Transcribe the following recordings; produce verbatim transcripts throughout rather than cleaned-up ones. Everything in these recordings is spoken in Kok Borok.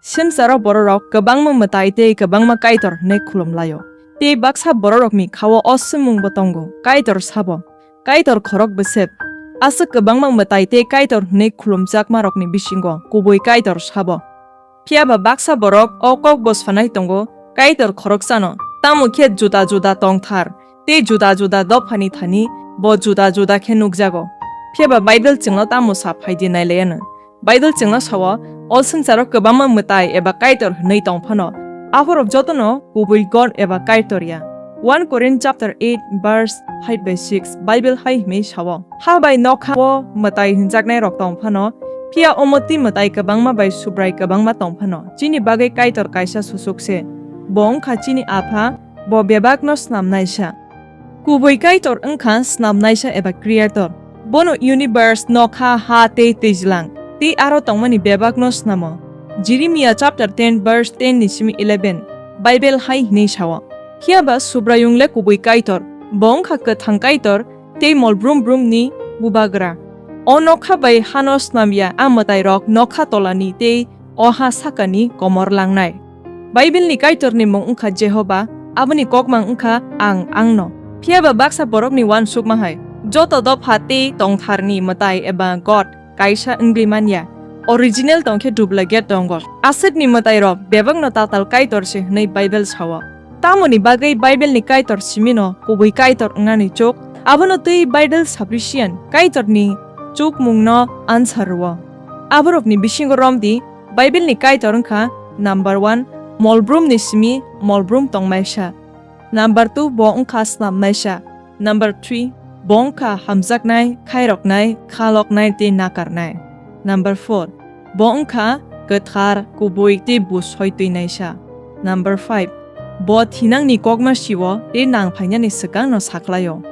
Swngcharo bororok kwbangma mwtai tei kwbangma Kaitor hwnwi khulum lai-o. Tei baksa bororokni kha-o o swngmungbo tongo, Kaitor sabo, Kaitor khorok bwswk. Aswk kwbangma mwtai tei Kaitor hwnwi khulumjakmarokni bisingo kubui Kaitor sabo. Phiya ba baksa borok o kokbo sanai tongo, Kaitor khoroksano, tamo khe juda juda tongthar, tei juda juda dophani thani bo juda juda khe nukjago. Phiya ba Bible chwngno tamo sa phai di nai lai anw? Bible chwngno sa-o, o swngcharo kwbangma mwtai eba Kaitor hwnwi tong phano, aphorok jotono kubui God eba Kaitor ya. One Corinth chapter eight verse five by six Bible hai hwnwi sa-o, "Ha bai nokha o mwtai hwnjaknairok tong phano, phiya omo twi mwtai kwbangma bai Subrai kwbangma tong phano, chini bagwi Kaitor kaisa susuk se. Bo wng kha chini Apha, bo bebakno snamnaisa." Kubui Kaitor wng kha snamnaisa eba Creator. Bono universe, nokha, ha tei twijlang, tei aro tongmani bebakno snamo. Jeremiah chapter ten verse ten ni simi eleven Bible hai hwnwi sa-o, "Phiya ba Subraiyung le kubui Kaitor, bo wng kha kwthang Kaitor tei mol brum brumni Bubagra. O nokha bai hano snam ya, a mwtairok nokha tolani tei o ha sakani komor langnai." Bible ni Kaitor ni mung wng kha Jehoba, aboni kokmang wng kha ang angno. Phiya ba baksa borokni uansukma hai, joto dopha tei tongtharni mwtai eba God kaisa wngwi man ya. Original tong khe duplicate tongo. Aswkni mwtairok bebakno tatal Kaitor se hwnwi Bible sa-o. Tamoni bagwi Bible ni Kaitor simino kubui Kaitor wngnani chuk, abono twi Bible Saprisian Kaitorni chukmungno answer rw-o. Aborokni bisingo rom di, Bible ni Kaitor wng kha, number one, mol brumni simi mol brum tongmaisa. Number two, bo wng kha snamnaisa. Number three, bo wng kha hamjaknai, khairoknai, khaloknai tei nakarnai. Number four, bo wng kha kwthar, kubui tei bujsoi twinaisa. Number five, bo thinangni kokma si-o tei nang phainani swkangno sakhlai-o.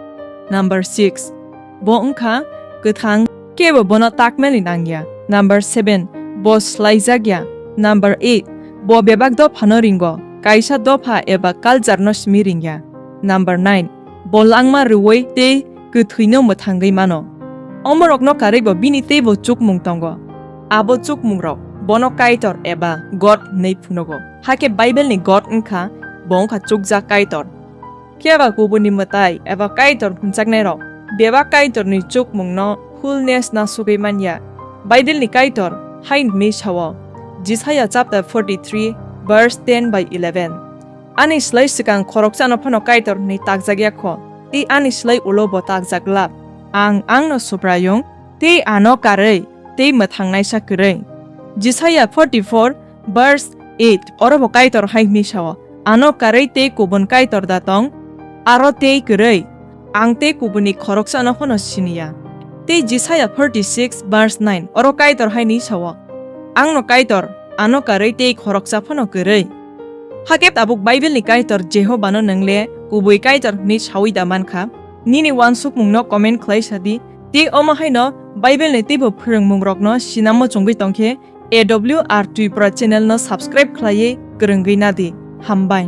Number six, bo wng kha kwthang, kebo bono takmani nang ya. Number seven, bo swlaijak ya. Number eight, bo bebak dophano ringo, kaisa dopha eba culture-no simi ring ya. Number nine, bo langma rwui tei kwthwino mwthangwi mano. Omorokno karwi bo bini teibo chukmung tongo. Abo chukmungrok bono Kaitor eba God hwnwi phunugo. Hakhe Bible ni God wng kha, bo wng kha chukjak Kaitor. Phiya ba kubuni mwtai eba Kaitor hwnjaknairok bebak Kaitorni chukmungno fullness nasugwi man ya. Bible ni Kaitor hai hwnwi sa-o, Jisaiah chapter forty-three verse ten by eleven, "Ani slai swkang khoroksano phano Kaitor hwnwi takjak ya kho, tei ani slai ulo bo takjak glak. Ang angno Subraiyung, tei ano karwi tei mwthangnaisa kwrwi." Jisaiah forty-four verse eight, oro bo Kaitor hai hwnwi sa-o, "Ano karwi tei kubun Kaitor da tong, aro tei kwrwi? Ang tei kubuni khoroksano phano sini ya." Tei Jisaiah forty-six verse nine, oro Kaitor hai hwnwi sa-o, "Angno Kaitor, ano karwi tei khoroksa phano kwrwi." Hakhe tabuk Bible ni Kaitor Jehovano nwng le kubui Kaitor hwnwi saui da man kha? Nini uansukmungno comment khlai sa di. Tei omo haino Bible ni teibo phwrwngmungrokno sinamo chongwi tong khe, A W R Tripura channel no subscribe khlaiwi kwrwngwi nadi. Hambai.